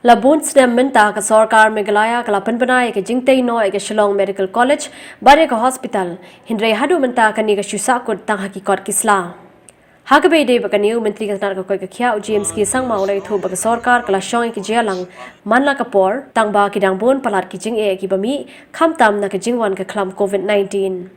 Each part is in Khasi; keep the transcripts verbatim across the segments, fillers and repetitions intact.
La bun snem mynta ka sorkar Meghalaya ka la pynbna ïa ka jingtei noh ïa ka Shillong Medical College bad ïa ka hospital, hynrei haduh mynta kane ka shu sahkut tang ha ki kot ki sla. Ha kaba ïadei bad kane, u Myntri ka tnad ka koit ka khiah u James K Sangma u la ïathuh ba ka sorkar ka la shong ïa ki jingïalang man la ka por, tang ba ki dang bun palat ki jingeh kiba mih, khamtam na ka jingwan ka khlam covid nineteen.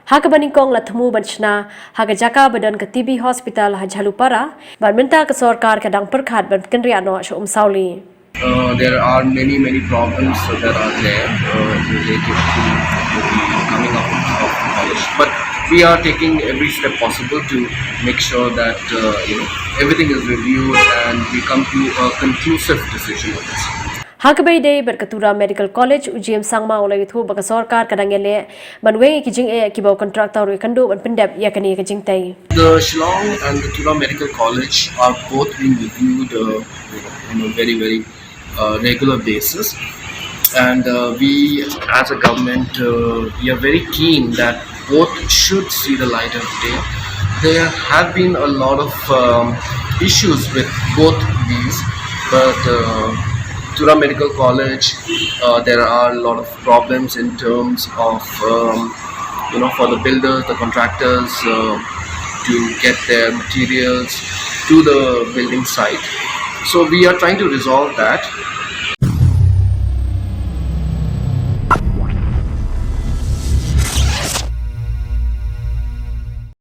Ha kaba nyngkong la thmu ban shna ha ka jaka ba don ka T B hospital ha Jhalupara, bad mynta ka sorkar ka dang pyrkhat ban kynriah noh sha Umsawli. Uh, there are many, many problems that are there uh, related to the coming up of the college. But we are taking every step possible to make sure that uh, you know everything is reviewed and we come to a conclusive decision on this. Ha kaba ïadei bad ka Tura Medical College, u James Sangma u la ïathuh ba ka sorkar ka dang ïaleh ban weng ïa ki jingeh kiba u contractor u ïakynduh ban pyndep ïa kane ka jingtei. The Shillong and the Tura Medical College are both being reviewed uh, on a very, very uh, regular basis. And uh, we, as a government, uh, we are very keen that both should see the light of day. There have been a lot of um, issues with both these, but uh, Tura Medical College, uh, there are a lot of problems in terms of um, you know for the builders, the contractors uh, to get their materials to the building site. So we are trying to resolve that.